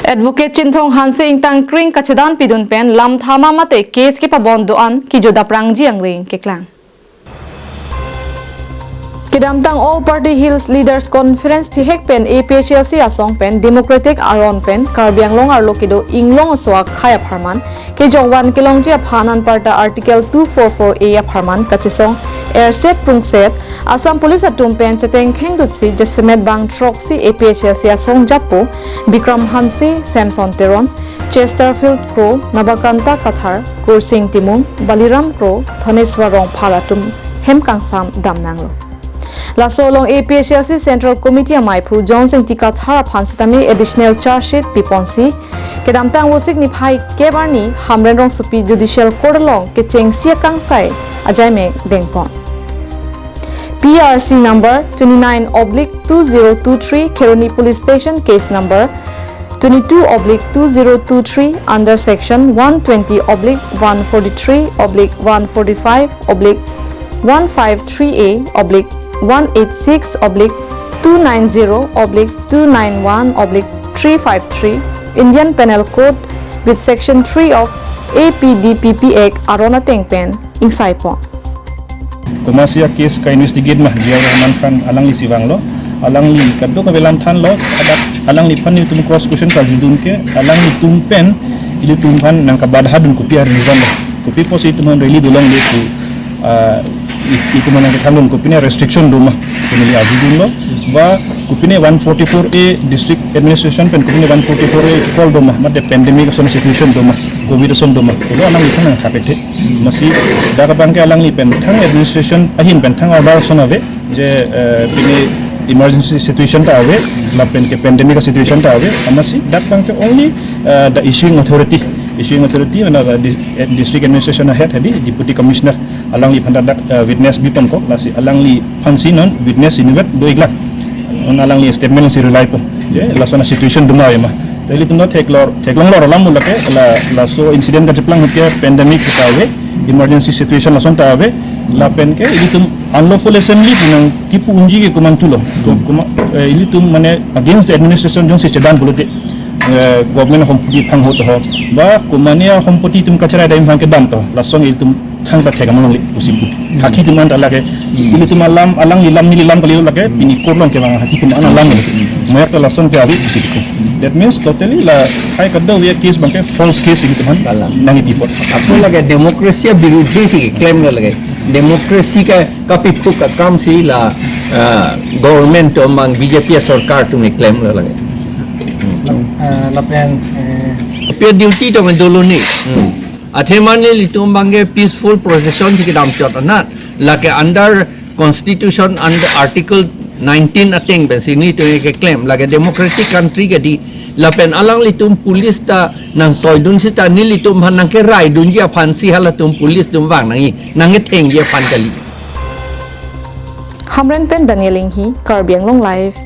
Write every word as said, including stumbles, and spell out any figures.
Advocate Chinthong Hanse ingtang kring kachedan pidun pen lamthama mate case kepabon do-an kijo daprangji angring keklang. Kedamtang All Party Hills Leaders Conference thihek pen A P H L C asong pen Democratic aron pen Karbi Anglong arlo kedo inglong aso akhai apharman kejokvan kelongji aphan anparta Article two four four A apharman kachesong erset pungset Assam Police atum pen chetengkheng dutsi jasemet bang throksi A P H L C asong japo Bikram Hanse, Samson Teron, Chesterfield Kro, Nabakanta Kathar, Kursing Timung, Baliram Kro, Thaneswar Rongphar atum hem kangsam damnanglo. Laso along A P H L C Central Committee amaiphu Johnson T Kathar aphan sitame additional charge sheet piponsi kedamtang Vosik niphai kep arni Hamren Rongsopi Judicial Court along kechengsi akangsai ajaimek dengpon. P R C number twenty-nine oblique two zero two three, Kheroni Police Station, case number twenty-two oblique two zero two three, under section one twenty oblique one forty-three oblique one forty-five oblique one five three A oblique one eight six oblique two nine zero oblique two nine one oblique three five three, Indian Penal Code with Section three of A P D P P Act aron ateng pen ingsaipon. Komatsi a-case ka-investigate ma, G R Rahman Khan alangli si vanglo, alangli kadokave alam thanlo, adak alangliphan nelitum cross question karjudun ke, alanglitum pen ilitum aphan nangkabadha dun kopi a-reason lo, kopi pusi itum aphan rally dolongle pu, ah, i-, itum aphan nangkethan dun kopine restriction do ma, pu neli arjudunlo, ba kopine one forty-four A district administration pen kopine one forty-four A call do ma, mate pandemic ason situation do ma, covid ason do ma, pulo alangliphan nangthapethe. Amatsi dak abang ke alangli pen thang administration ahin pen thang order ason ave, je, eh, pine emergency situation ta ave, lapen ke pandemic situation ta ave. Amatsi dak abang ke only, eh, the issuing authority, issuing authority, mane the dis-, eh, district administration head hadi Deputy Commissioner, alangliphan ta dak, eh, witness biponkok, lasi alangliphan si non witness inutvet do-iklang. Non alangli statement si rely po. Je, lason a-situation do ma ave ma. Te ilitum ta theklong, theklonglo alam lake, la, laso incident kacheplang ahut ke pandemic ta ave, emergency situation lason ta ave, lapen ke ilitum unlawful assembly pu nangkipu unji ke komantulo. Ko-, koma, eh, ilitum mane against the administration jongsi chedan pulote, eh, government hompoti thang ahut ho, ba komane ahompoti atum kacherai dam aphan kedam to, lason ilitum thangta thek amonong le pusi pu. Hakhi atum anta lake, ilitum alam, alangli alam neli alam kalilo lake, pini court along kevang hakhi atum an alam le. Mayak ta lason ke ave pusi pu. That means totally la hai kadokave a-case abang ke false case ilitum aphan nangkipipot. Ako lake democracy abirudhe si keklemlo lake. Democracy ka, kapiphuk akam si la, ah, government atum abang B J P sorkar atum keklemlo lake. Eh, lapen, eh, P F duty atum dolo ni. Athema nelitum abang ke peaceful procession si kedam chot anat. Lake under constitution under article nineteen ateng pensi nelitum keklem. Lake democratic country ke di, lapen alanglitum police ta nangtoidun seta nelitum aphan nangkeraidunji aphan si halatum police atum vang nangji, nangkethengji aphan kali. Hamren pen Daniel Inghi, Karbi Anglong Live,